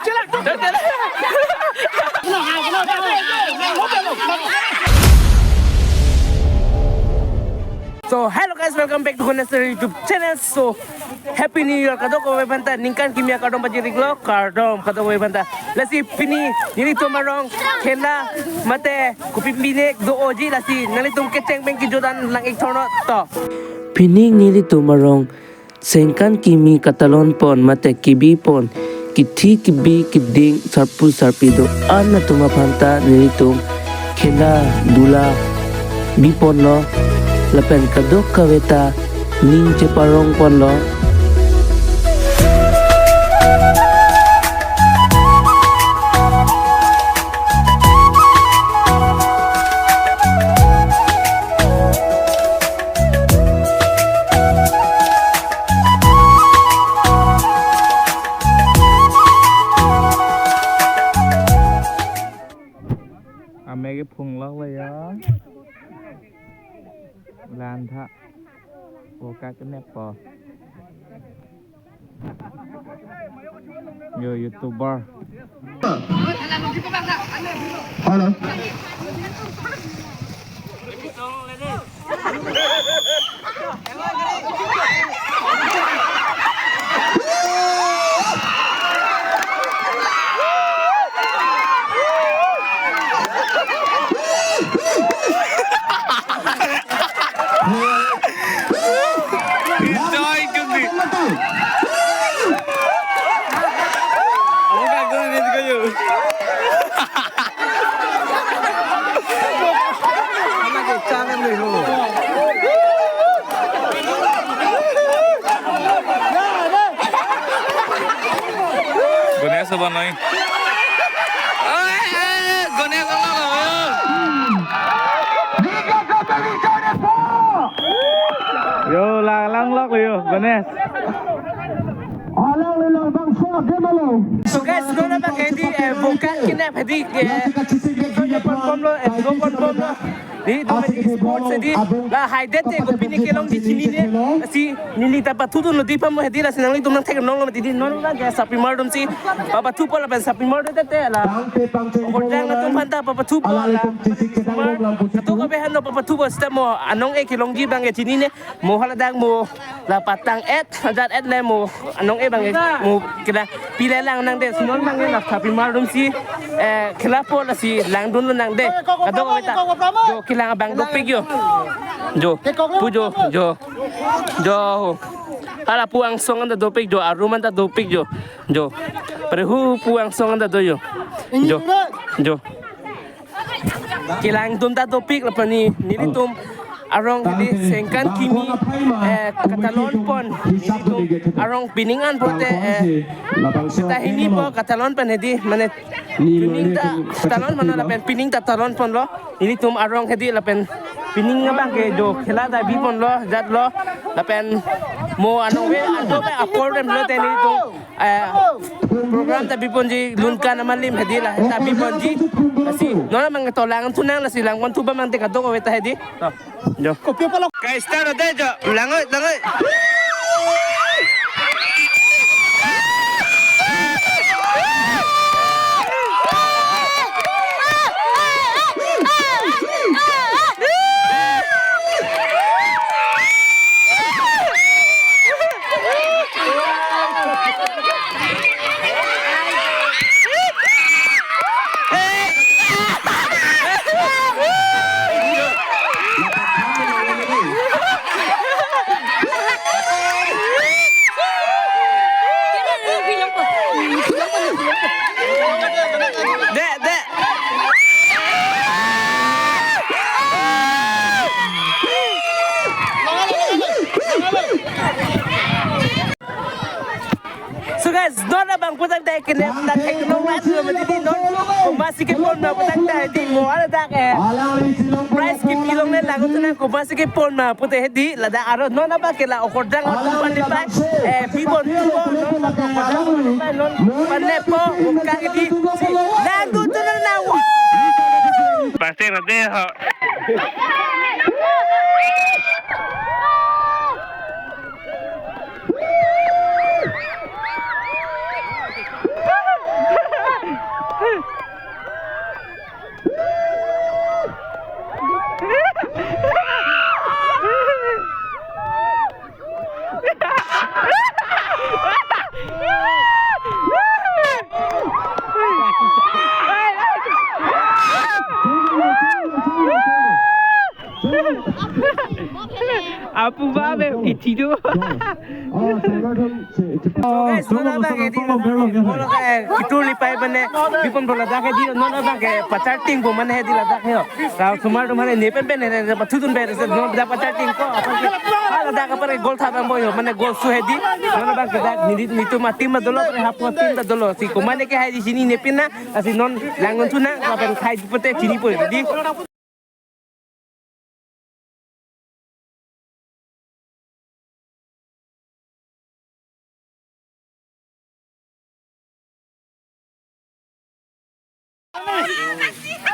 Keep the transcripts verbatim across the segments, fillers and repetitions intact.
So hello guys, welcome back to Ganesh YouTube channel. So Happy New Year kadokave aphanta, ningkan kimi akardom pajir-iklo, kardom kadokave aphanta. Lasi pini nelitum arong khela mate kopi pine do-oji, lasi nanglitum kecheng pen kejut an lang-ik thorno to. Pini nelitum arong sengkan kimi katalon pon mate kebi pon, kithi kibi kiding sarpo sarpi do-an atum aphanta nelitum khela dula bi ponlo, lapen kadokave ta ning cheparong ponlo. Ame kephunglok lo ya. Lantha. O kak nepo. Yo, YouTuber. Hello. Joy Jumbi. Kamu kagum gitu kayu. Anak kecil kan nih, lo. Ganesh apa noi? Oi, eh, Ganesh apa lo? Yo, lang, langlok lo yo, Ganesh. So guys, non abang hedi, eh, voka kinep hedi, eh, pon pon lo, eh, pon pon lo. Di do mati sports hedi, la haidet te kopine kelongji chinine, si neli ta pathu dunlo di pamo hedi, lasi nanglitum nangtheklong lo mati di, non abang ke sarpimar atum si papathupo lapen sarpimar te te la. Okorjang atum aphanta papathupo la. Sarpimar, kadokave aphanta papathupo seta mo anong-e kelongji abang ke chinine, mo haladak mo la patang-et, ajat-et le mo anong-e abang ke mo kila pile lang nangde, si non abang ke la sarpimar atum si, eh, khelapo lasi langdun lo nangde. Kadokave ta. Jo, kelang abang dopik jo. Jo, pu jo, jo. Jo. Hala pu angsong anta dopik jo, arum anta dopik jo. Jo. Prehu pu angsong anta do jo. Jo. Jo. Kelang atum ta dopik lapen ne, nelitum arong hedi sengkan kimi, eh, katalon pon, nelitum arong pining an pote, eh, ta hini po katalon pon hedi, mane pining ta talon mano lapen pining ta talon ponlo, nelitum arong hedi lapen pining abang ke jo khela ta bi ponlo, jatlo, lapen mo anong-e, anong-e apor dem lo te nelitum eh, program ta bi ponji, Lunkan Amalim hedi la ta bi ponji. Lasi non abang to langthu nang, lasi lang ponthu abang te kadokave ta hedi. To. Jo. Guys, ta ro de jo. Lang oi, lang oi. Dek, dek. So guys, non abang putang dai kene ta theklong rat lo mati di non. Komatsi kepon ma putang dai di mo ala dak eh. Prize kepi longle lagu tu nang komatsi kepon ma pute hedi ladak aro non abang ke la okorjang atum pan nepai, eh, bi ponthupo non, okorjang atum pan nepai non pan nepo, oka hedi si lagu tu nang na. Pasti nanti ho. Apu ba be iti do. Oh, guys, non abang ke di, non abang ke kitur lipai mane bipon bola dak ke di, non abang ke pacharting po mane di ladak he ho. Kosomar atum mane ne pen pen ne pathu dun pen se non dak pacharting po. Apar ke, ah, ladak apar ke gol tha abang po ho, mane gol su he di. Non abang ke dak neli, nelitum ateam ta dolo, apar hapu ateam ta dolo. Si komat ne ke hai di chini ne pen na, lasi non langdun thu nang, lapen khei pote chinipo di.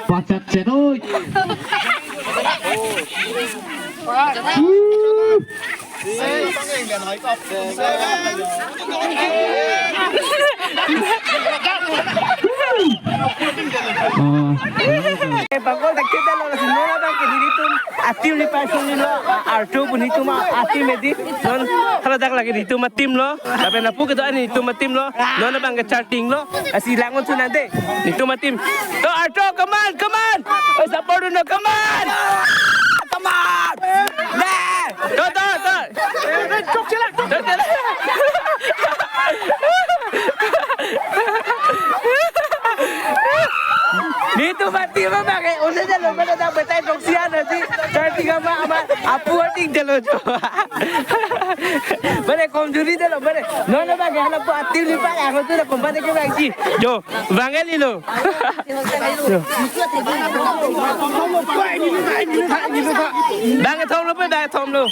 Pachat chenoi. Oh. Eh, bang-o dak kita lo, si non abang ke nelitum ateam lipai sung lo, ah, Arto pu nelitum ateam he di, non hala dak lake nelitum ateam lo, lapen apu kedo-an nelitum ateam lo, non abang ke charting lo, lasi langdun thu nang de, nelitum ateam. To Arto, come on, come on, oi support uno, come on, come on, ne, to, to, to. Nelitum ateam abang ke, unsai jalo, mane dak betai toksi ana si, charting ama, ama, apu ating jalo jo. Mane komjuri jalo, mane. Non abang ke hala pu ateam lipai, ako tu na kompa de ke bang si. Jo, bang ke lilo. Bang kethom lo pe, bang kethom lo.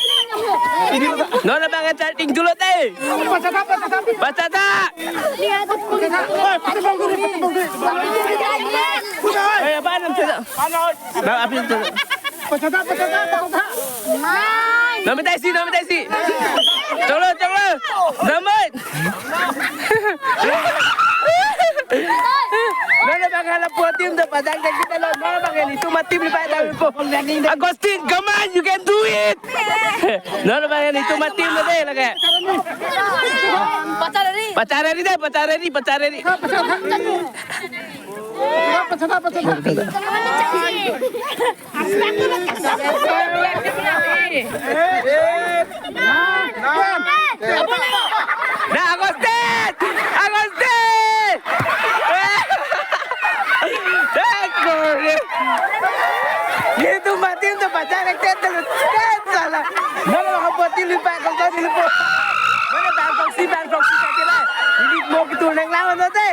Non abang ke charting thu lo te. Pachata, pachata. Pachata. Eh, apa nam chata? Bang, apin chata. Pachata, pachata, pachata. Nomor taisi, nomor taisi. Cholo, cholo. Nomor. Non abang hala pu ateam ta pajak jak kita lo, non abang ke nelitum ateam lipai ta po. Agustin, come on, you can do it. Non abang ke nelitum ateam lo de lake. Pacharari. Pacharari de, pacharari, pacharari. Pachata, pachata. Na, Agustin! Agustin! Nelitum ateam ta pachak tek tek tek sala. Mana hapu ateam lipai ko ko nelipo. Mana bang toksi, bang toksi kake la. Neli mo kitur nang lang ano te.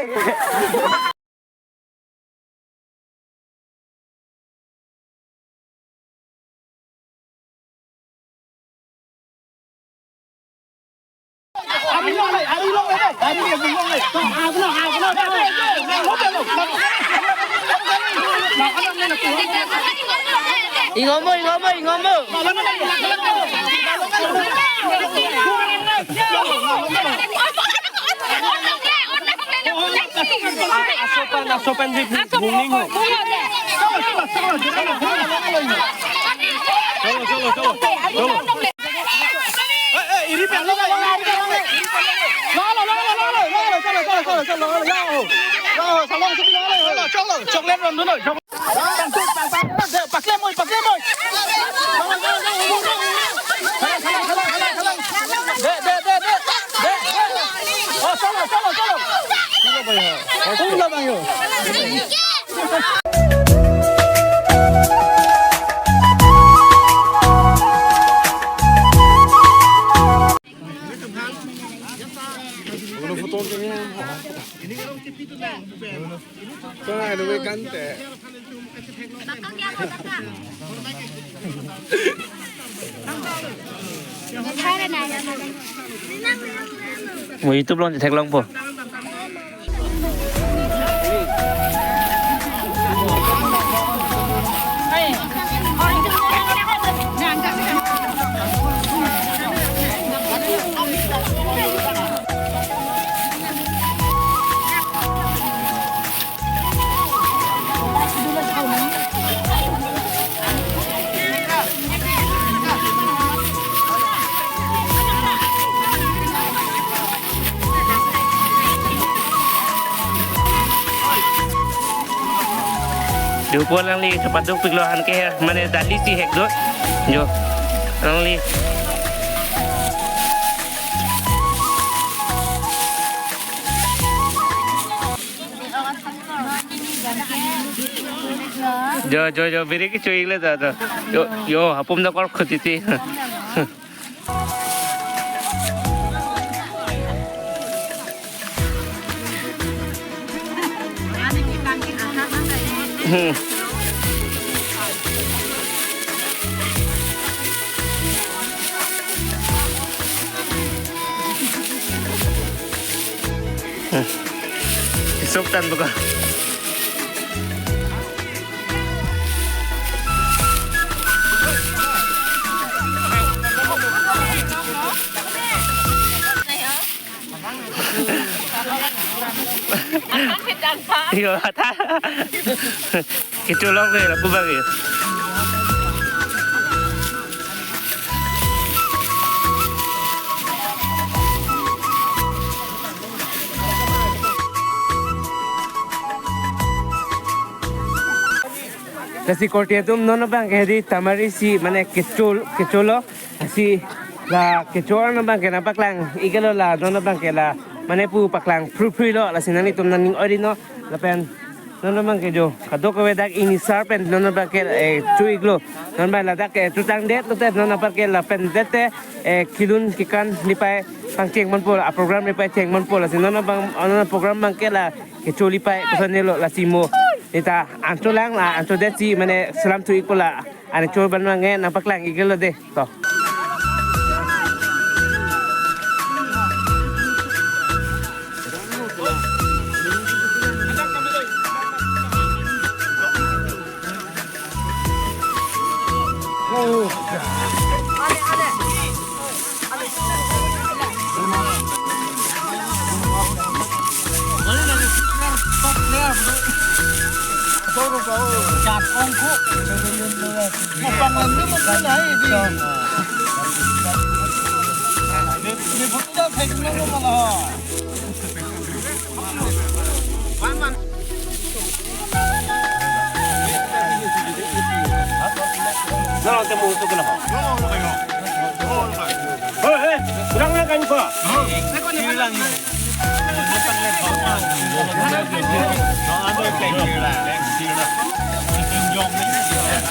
Ingomo, ingomo, ingomo. Asopan, asopan di bungning ho. Cholo, cholo, cholo, cholo. Eh, eh, iri pen lo, iri pen lo. Lo, lo, lo, lo, lo, lo, lo, cholo, cholo, cholo, cholo, lo, lo, lo, lo, cholo, cholo, cholo, chocolate ron dun lo, chocolate. Paklemoi, paklemoi. De, de, de, de, de. Oh, cholo, cholo, cholo. Ulo bang yo. Mo YouTube along theklongpo. Dupo alangli chepaduk piklo, anke mane dali si hek do. Jo. Nangli. Jo, jo, jo, biri kecho-ik le ta to. Jo, jo, hapum da kor khutiti. Hmm. Hmm. Isok tan buka. Yo, hata. Kecho lok le, lapu bagi. Lasi korte atum, non abang ke hedi tamari si mane kecho, kecho lo. Lasi la kecho an abang ke nangpaklang-ik lo, la non abang ke la mane pu paklang phrui phrui lo, lasi nanglitum nangning oiri non lapen non abang ke jo kadokave dak ingnisar pen non abang ke, eh, cho-ik lo. Non abang ladak ke chotangdet lote non apar ke lapen dette, eh, kelun kekan nipai pangcheng ponpo, a program nipai cheng ponpo, lasi non abang, non program abang ke la kecho nipai kosonne lo, lasi mo neta an cholang, la an chodet si mane selam thu-ikpo, la an cho abang ke nangpaklang-ik lo de to.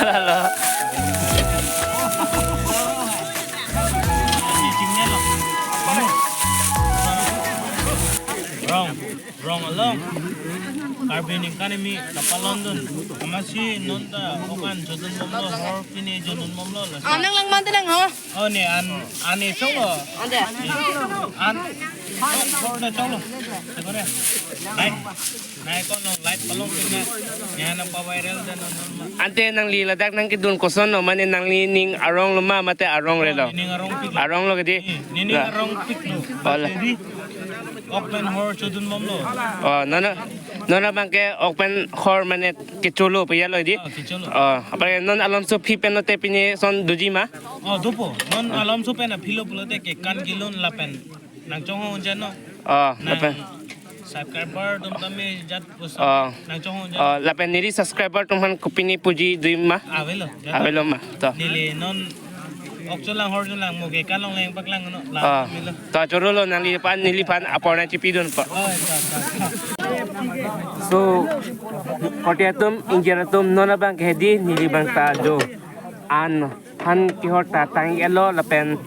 Hello. Rong, rong along. Karbi ningkan kimi ta palongdun. Amatsi non ta okan chodun bomlo, hor pini chodun bomlo. Anang lang mante lang ho. Oh, ne an, an ne chonglo. Ante. An, hor ta chonglo. Ekore. Nai, nai kono light palong kena. Nangpa viral dan non. Ante nangli ladak nangkedun koson lo, mane nangli ning arong lo ma mate arong re lo? Ning arongpik. Arong lo ke di? Ning, ning arongpik lo. Oh, la. Jadi, ok pen hor chodun bomlo. Oh, non, non abang ke ok pen hor mane kecho lo pu ya lo di? Ah, kecho lo. Oh, apar ke non Alonso P pen lote pini son doji ma? Oh, dopo. Non Alonso pen aphi lo pulote kekan kelun lapen nangchonghong unjan no. Oh, lapen. Subscriber atum tame jat. Oh. Nangchonghong unjan. Oh, lapen neli subscriber atum aphan kopine puji do-ik ma? Avelo. Avelo ma. To. Neli non ok cholang hor cholang mo kekan longle nangpaklang no. La, ah, avelo. To, choro lo, nangliphan, neliphan apor nangchipidunpo. Oh, to, to, to. So, korte atum, ingjir atum, non abang ke hedi, neli abang ta jo an han kehor ta tang-ik lo lapen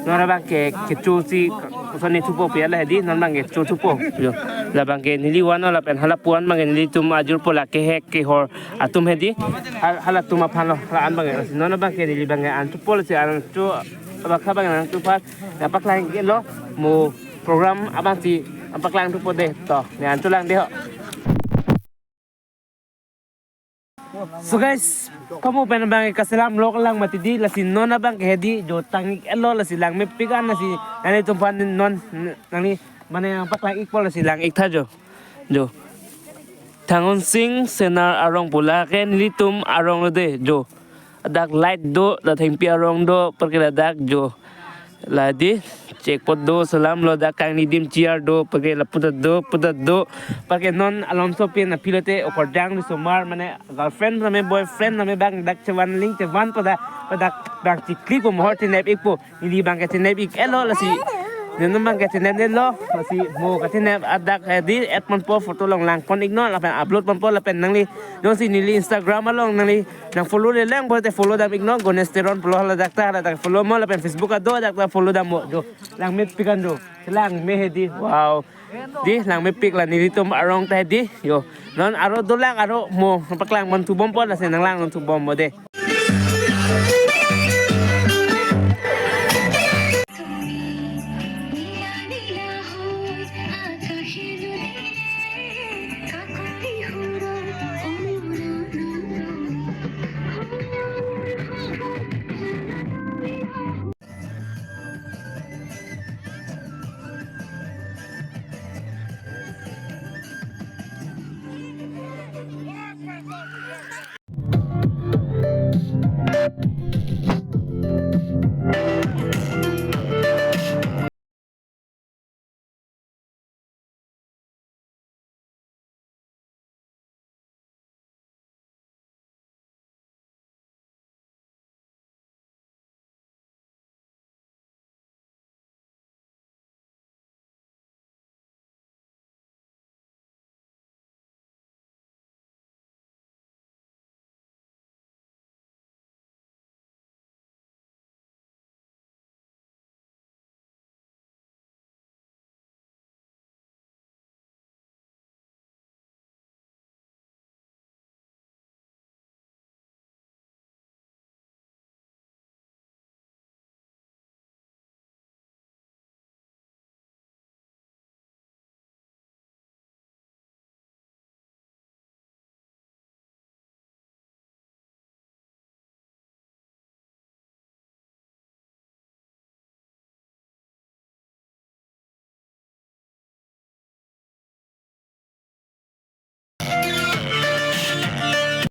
non abang ke kecho si kosonne thupo pu ya la hedi, non abang ke cho thupo. Jo. Labang ke neli van lo lapen halapu an abang ke nelitum ajirpo, la kehek kehor atum hedi. Hal-, halatum aphan lo, hala an abang ke. Non abang ke neli abang ke an thupo, lasi an cho abang ke abang an cho aphan nangpaklang-ik lo, mo program abang si nangpaklang thupo de to. Ne an cholang de ho. So guys, kamu pen abang ke kaselam lok lang mati di, lasi non abang ke hedi jo tang-ik lo, lasi langmepik an, lasi nanglitum aphan non nangli mane nangpaklang-ikpo, lasi lang-ik tha jo. Jo. Thangon Sing Senar arong pu, la ke nelitum arong lo de jo. Dak light do, la thengpi arong do, apar ke ladak jo. La di, Chek pot do, salam lo dak kangni adim, chair do, pake lapu ta do, pu ta do. Pake non alomso pen aphi lote okordang risomar, mane girlfriend name boyfriend name bang dak chevan ling chevan po da, pa dak bang chikli po mohor chenep ik po. Neli bang ke chenep ik-et lo lasi. Neli bang ke chenep-et lo lasi, mo kachenep adak hedi et ponpo, photo along lang pon ik non lapen upload ponpo lapen nangli jongsi neli Instagram along nangli nang follow le lang pote follow dam ik non, Ganesh Teron pulo, hala dak ta, hala dak follow mo lapen Facebook ado dak ta follow dam mo jo. Langmepik an jo. Langme hedi. Wow. Di langmepik la nelitum arong ta hedi. Yo. Non aro dolang, aro mo paklang pon thubom po lasi nang lang pon thubom mo de.